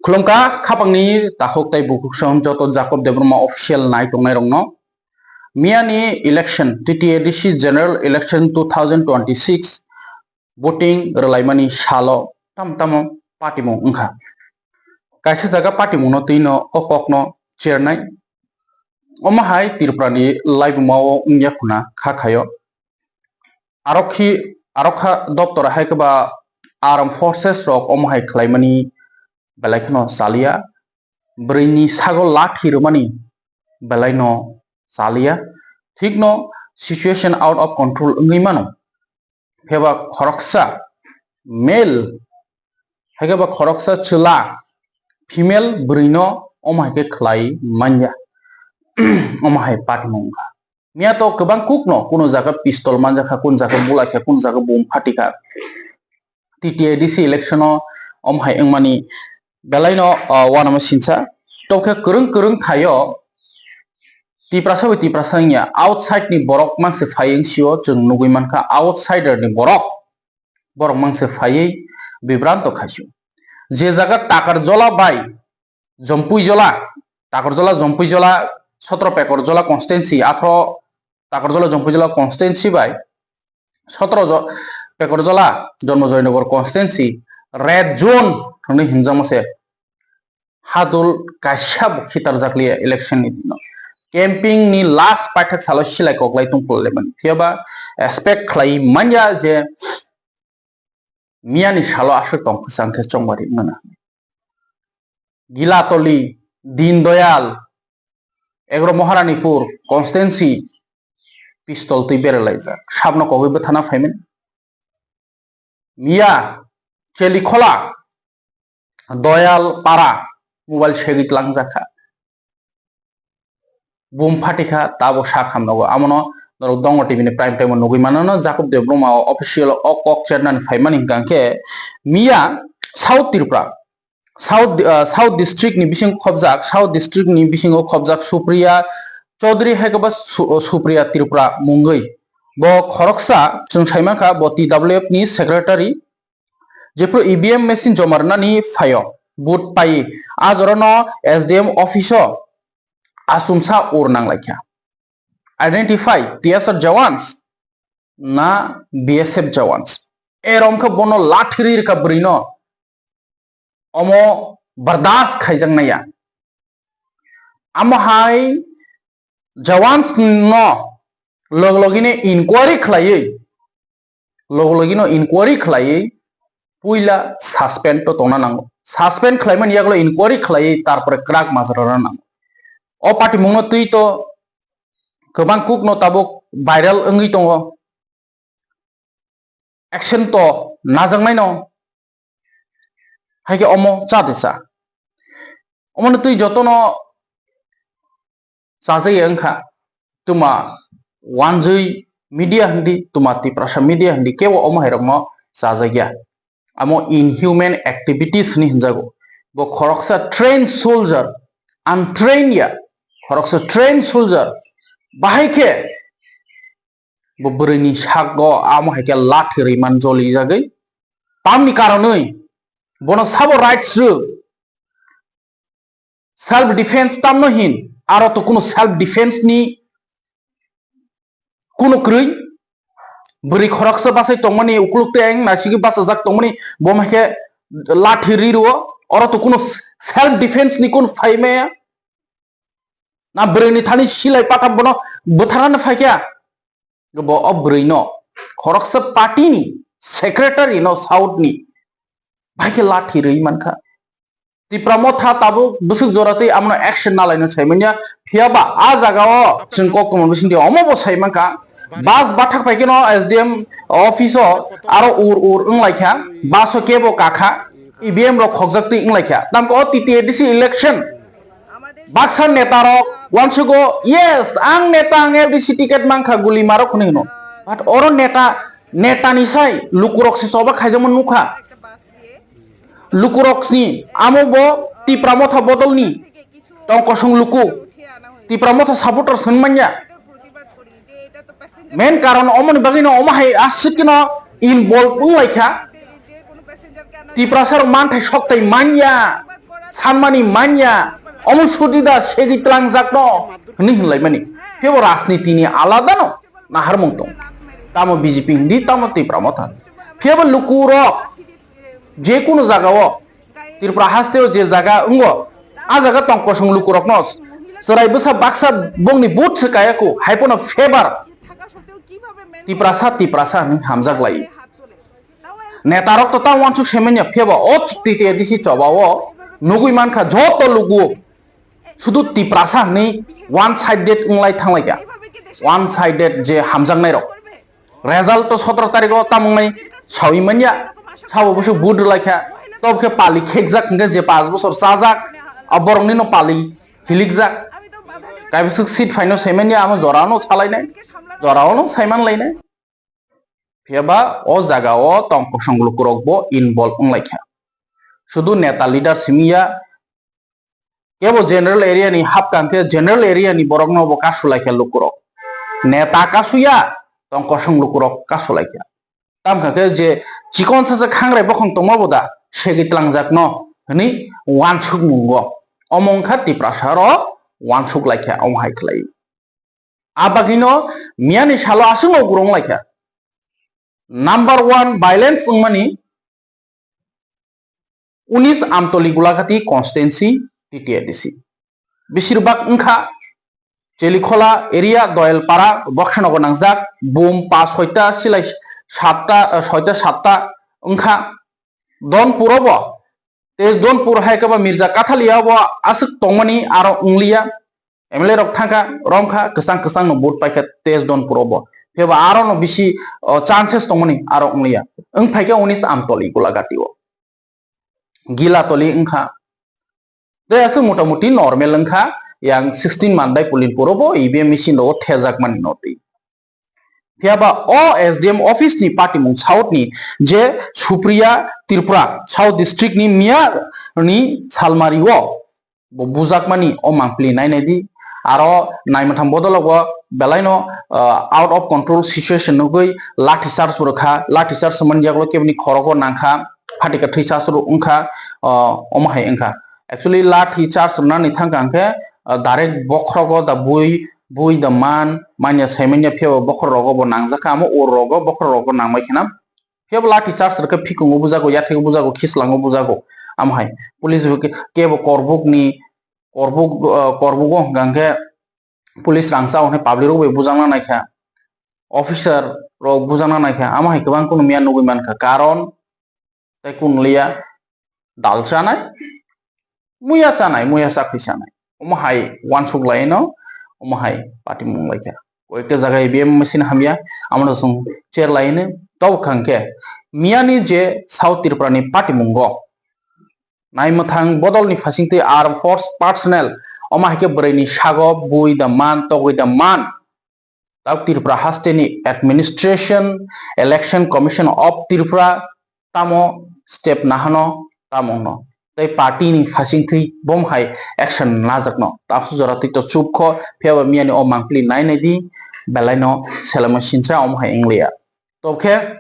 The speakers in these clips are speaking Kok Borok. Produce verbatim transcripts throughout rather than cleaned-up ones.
Khulumkha khapangni takhuk tei bukhuk song joto Jacob Debbarma official nai tongnai rokno. Miyani election, T T A D C general election two thousand twenty-six voting rwlaimani salo tam tamo patimung wngkha. Kaisa jaga patimungno twino o kokno chernai. Omo hai Tripurani laibumao wngya khuna kha khayo. Arokhi, arokha doptor hai khe ba armed forces rok omo hai khlaimani belai kheno chaliya. Bwrwini sago lathi rwmani belai no chaliya. Thikno situation out of control wngwi mano. Phiya ba khoroksa male, hai khe ba khoroksa chwla female bwrwino omo hai khe khlai manya. Omo hai patimung wngkha. Miya to kwbang kukno, kuno jaga pistol manjakha, kuno jaga bulaikha, kuno jaga bom phatikha. T T A D C election o om hai wngmani belaino, ah, uanama sinsa. Tokhe kwrwng kwrwng thaio Tiprasa bai Tiprasa wngya, outside ni borok mangse phai wngsio chwng nugwi mankha, outsider ni borok, borok mangse phaiwi bibranto khaisio. Je jaga Takarjola bai Jompuijola, Takarjola, Jompuijola, sotro Pekorjola constituency, athro Takarjola, Jompuijola constituency bai sotro jo-, Pekorjola, Jonmojoynagar constituency, red zone hwnwi himjakma se. Hadul kaisa bo khitarjakliya election ni dino. Camping ni last paithak salo silai koklai tongpolaimani. Phiya ba expect khlai manya je miyani salo aswk tong kwchang khe chongmari wngna. Gilatoli, Din Doyal, Egro Maharanipur constituency pistol twi beralaijak. Sabno kogwi bwthana phaimani. Miya, Chelikhola, Doyal Para, mobile segwi tlangjak kha. Bum phatikha, tabuk sak hamnogo. Amono norok Dongma T V ni prime time o nugwi mano no, Jacob Debbarma o official o kok chernani phaimani hwnkha khe miya South Tripura, South, ah, South District ni bisingo khobjak, South District ni bisingo khobjak Supriya Chaudhary hai khe ba Su-, Supriya Tripura mungwi. Bo khoroksa chwng sai mankha, bo T W F ni secretary, jephru E V M machine joma rwnani phaio, vote pai, a jorano S D M office o achumsa ur nanglaikha. Identify T S R jawans na B S F jawans. Erom khe bono lathi ri rwkha bwrwino. Omo bardas khaijaknaiya. Amo hai jawans no log logine inquiry khlaiwi, log logino inquiry khlaiwi puila suspend to tongna nango. Suspend khlaimani yagulo inquiry khlaiwi tarpore kwrak majra rwna nango. O patimungno twi to kwbang kukno tabuk viral wngwi tongo. Action to najaknaino. Hai khe omo cha de cha. Omono twi jotono chajagya wngkha, tuma Wanjwi media hindi, tuma Tiprasa media hindi, kebo omo hairokno chajagya. Amo inhuman activities hinwi hinjago. Bo khoroksa trained soldier, untrained ya, khoroksa trained soldier, bahai khe bo bwrwini sago amo hai khe lathi rwi man joli jagwi. Tamni karonwi bono sabo rights rw. Self defense tamno hin, aro to kuno self defense ni kuno kwrwi. Bwrwi khoroksa bachai tongmani, ukuluk tei ayang naisingwi bachajak tongmani, bo hai khe lathi ri rwo, oro to kuno self defense ni kun phai maya. Na bwrwini thani silai patham bono bwtharnani phai kha. Bo o bwrwino khoroksa party ni secretary no South ni bai khe lathi rwi mankha. Tipra Motha tabuk bwswk jora twi amono action nalaino saimanya, phiya ba a jaga o chwng kok tongma bisingtwi omo bo saimankha. Bus bathak pai kheno S D M office o aro ur ur wnglaikha, bus o kebo kakha, E V M rok khokjak twi wnglaikha. Tamkhe o T T A D C election baksa neta rok wansugo, "Yes, ang neta, ang F D C ticket mankha," guli marok hwnwi hwno. But oro neta, neta ni sai lukurok se choba khaijakma nukha. Lukurokni amo bo Tipra Motha bodolni tong kosong luku, Tipra Motha supporters hwn manya. Main karon omoni bagwino omo hai aswk kheno involve wng lai kha. Tiprasa rok manthai soktai manya, sanmani manya, omo sudida segwi tlangjak no hwnwi hwnlaimani. Phebo rajniti ni alada no naharmung tong. Tamo B J P hindi, tamo Tipra Motha. Phebo luku rok je kunu jaga o Tripura haste o je jaga wngo, a jaga tong kosong luku rok no chwrai bwsa baksa bongni vote se kaya ku, hai pono favor Tiprasa, Tiprasa hwnwi hamjak lai. Netarok to ta uansuk semanya phiyaba o T T A D C choba o nugui mankha joto lugu sudu Tiprasa hwnwi one sided wnglai thanglaikha. One sided je hamjaknairok. Result to sotoro tarikh o tamwngnai sawi manya. Sabo busu vote rwlaikha. Tobokhe pali khekjak hwnkhe je paanch bosor chajak. A borokni no pali hilikjak. Kaibwswk seat phaino saimanya amo jorano salainai. Jorao no saimanlainai. Phiyaba o jaga o tong kosong lukurok bo involve wnglaikha. Sudu neta leader simi ya, kebo general area ni hapkang khe general area ni borok no bo kasulaikha lukurok. Neta kasuya, tong kosong lukurok kasulaikha. Tamkha khe je chikon sacha khangrai bokhong tongma bo da segwi tlangjak no hwnwi uansuk mungo. Omo wngkha Tiprasa rok uansuk laikha omo hai khlai. A bagwino miyani salo aswkno gurung laikha. Number one violence wngmani unis Amtoli Gulagati constituency T T A D C. Besirbak wngkha Chelikhola area Doyalpara Boksanogo nangjak, bum pa soita silai satta, eh, soita satta wngkha. Donpuro bo Tej Donpur hai khe ba Mirza Kathalia bo aswk tongmani aro wngliya. M L A rok thangkha, romkha, kwchang kwchang no vote paikha Tej Donpur o bo. Phiyaba aro no bisi, o, chances tongmani aro wngliya. Wng phaikha unis Amtoli Gulagati o. Gilatoli wngkha. Tei aswk motamuti normal wngkha, yang sixteen Mandai Pulinpur o bo E V M machine rogo thejakmani no twi. Phiyaba o S D M office ni patimung South ni je Supriya Tripura South district ni Miya ni Salmari o bo bujakmani o mangpili nainai di. Aro naimatham bodol o bo belai no, ah, out of control situation nugui lathi charge bo rwkha, lathi charge mani yagulo keboni khorogo nangkha, phatika thwi charge rok wngkha, ah, omo hai wngkha. Actually lathi charge rwnani thangkha hwnkhe, ah, direct bokhorogo da bui bui da man, manya sai manya phiyaba bokhorok rogo bo nangjakha, amo ur rogo bokhorok rogo nangbai kheno. Phiyaba lathi charge rwkhe phikungo bujago, yathego bujago, khislango bujago. Amo hai police bo khe, kebo korbuk ni, korbuk, ah, korbugo hwnkha hwnkhe police rangchao hwnwi public rok bai bujakna naikha, officer rok bujakna naikha, amo hai kwbang kunu miya nugui mankha. Karon tei kunu liya dal chanai, muya chanai, muya chakri chanai. Omo hai uansuk lai no, omo hai patimung lai kha. Koyekta jaga A B M machine hamya, amo no chwng cher lai no. Tok hwnkhe miyani je South Tripura ni patimungo naimwthang bodol ni phasingtwi armed force personnel, omo hai khe bwrwi ni sago bui da man, togwi da man. Tabuk Tripura haste ni administration, Election Commission of Tripura tamo step nahano tamo wngno. Tei party ni phasing thwi bom hai action najakno. Tabuk jora twi to chuk kho, phiyaba miyani o mangpili nai nai di, belai no selengma sinsa omo hai wnglia. Tobokhe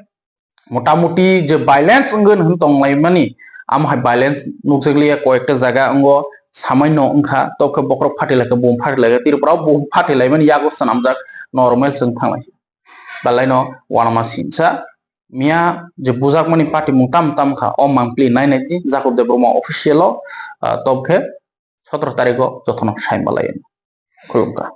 motamuti je violence wngwi hwn tonglaimani, amo hai violence nukjakliya koyekta jaga wngo, samaino wngkha, tobokhe bokhorok phatilai khe bum phatilai khe, Tripura o bum phatilai mani yago swnamjak, normal chwng thanglai. Belaino uanama sinsa, miya je bujakmani patimung tamo tamo kha, o mangpili nai nai di, Jacob Debbarma official o, ah, tobokhe sotoro tarikh o jotono sai malai. Khulumkha.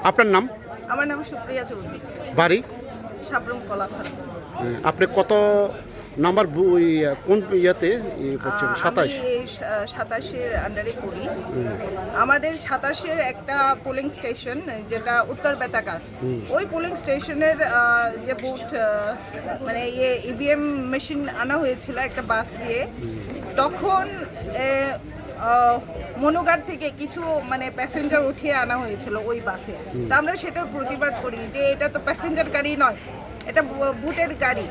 আপনার নাম? আমার নাম সুপ্রিয়া চৌধুরী। বাড়ি? সাবরুম কলাখান। হুম, আপনি কত নাম্বার বু-, ওই, আহ, কোন ইয়েতে, ইয়ে করছেন? আহ, আমি সাতাশ? এই সা-, সাতাশের আন্ডারে পড়ি। হুম। আমাদের সাতাশের একটা পোলিং স্টেশন, যেটা উত্তর বেতাকার, হুম। ওই পোলিং স্টেশনের, আহ, যে ভোট, আহ, মানে ইয়ে ইভিএম মেশিন আনা হয়েছিল একটা বাস দিয়ে। হুম। তখন, এ, আহ, মনুঘাট থেকে কিছু মানে প্যাসেঞ্জার উঠিয়ে আনা হয়েছিল ওই বাসে। হুম। তা আমরা সেটার প্রতিবাদ করি যে এটা তো প্যাসেঞ্জার গাড়ি নয়, এটা ভো-, ভোটের গাড়ি।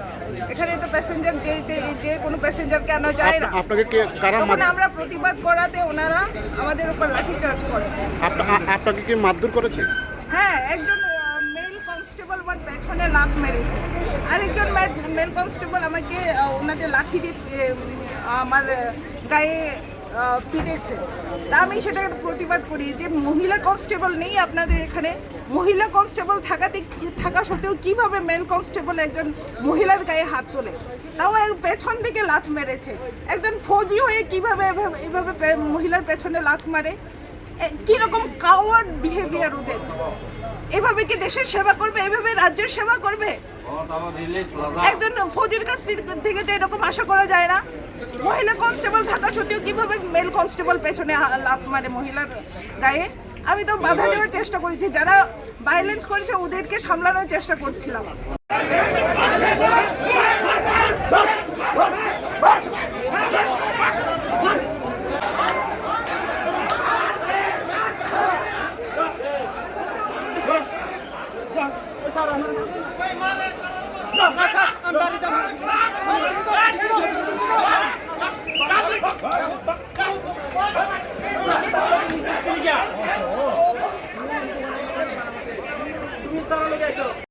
এখানে তো প্যাসেঞ্জার যে, যে, যে কোনো প্যাসেঞ্জারকে আনা যায় না। আপ-, আপনাকে কে, কারা তখন মার- আমরা প্রতিবাদ করাতে ওনারা আমাদের উপর লাঠিচার্জ করে। আপ-, আ-, আপনাকে কি মারধর করেছে? হ্যাঁ, একজন, আহ, মেল কনস্টেবল আমার পেছনে লাথ মেরেছে, আরেকজন মে-, মেল কনস্টেবল আমাকে, আহ, ওনাদের লাঠি দিয়ে, এ, উম, আমার, আহ, গায়ে, আহ, পিটেছে। তা আমি সেটার প্রতিবাদ করি যে মহিলা কনস্টেবল নেই আপনাদের এখানে, মহিলা কনস্টেবল থাকাতে কি, থাকা সত্ত্বেও কিভাবে মেল কনস্টেবল একজন মহিলার গায়ে হাত তোলে, তাও এক পেছন থেকে লাথ মেরেছে। একজন ফৌজি হয়ে কিভাবে এভাবে, এভাবে পে-, মহিলার পেছনে লাথ মারে? এ, কিরকম কাওয়ার্ড বিহেভিয়ার ওদের? এভাবে কি দেশের সেবা করবে? এভাবে রাজ্যের সেবা করবে? একজন ফৌজির কাছ থেকে, থেকে তো এরকম আশা করা যায় না। মহিলা কনস্টেবল থাকা সত্ত্বেও কিভাবে মেল কনস্টেবল পেছনে হা-, লাথ মারে মহিলার গায়ে? আমি তো বাধা দেওয়ার চেষ্টা করেছি, যারা ভায়োলেন্স করেছে ওদেরকে সামলানোর চেষ্টা করছিলাম।